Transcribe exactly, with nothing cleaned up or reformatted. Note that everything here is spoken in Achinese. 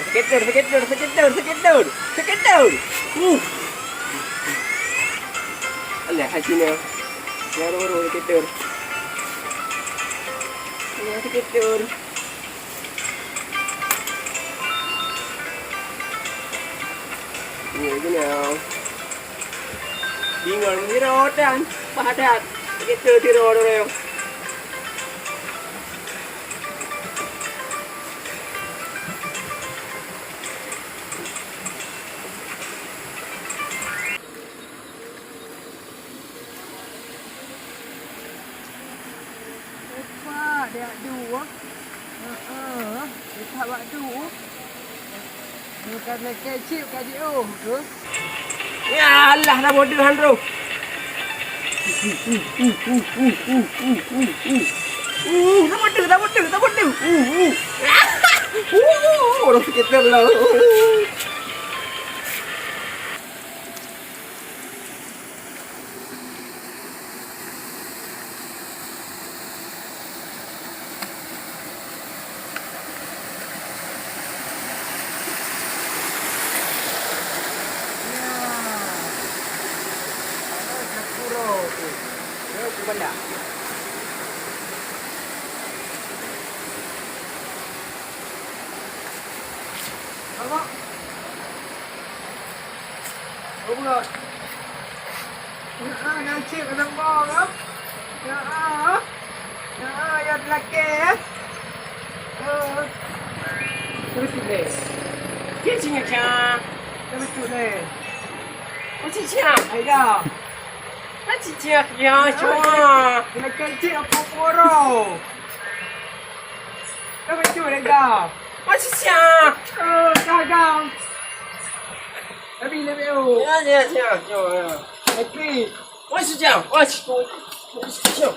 Sakét dor, sakét dor, sakét dor, sakét dor, sakét dor. Uh. Alah, hai sini. Ya, ro, ro, sakét dor. Ya, sakét dor. Ya, gini. Bingung, ni ro dan padat. Sakét dor, di ro, ro, ro. Rupa dia du. Heeh, dekat bak du. Bukan lagi cik ka jiôh tu. Ya Allah, dah bodoh han roh. Uh, dah bodoh, dah bodoh, dah bodoh. Uh, uh. Uh, uh, orang sakét lah. Abang. Oh, bukan. Ya, ah, nasi kena bawang, ah. Ya, ah. Ya, ah, ya, belakang, ya. Oh. Terus ni. Dia sini, Cak. Terus ni. Oh, si Cak. Hai, dah. Ah, si Cak, ya, cuma. Kena kecil apa poro. Kau betul, dah. Ah, si Cak. Oh, gagal. Tapi lebih, oh. Ya, ya, ya, ya, ya. Tapi, wah, sejam. Wah, sejam. Wah, sejam.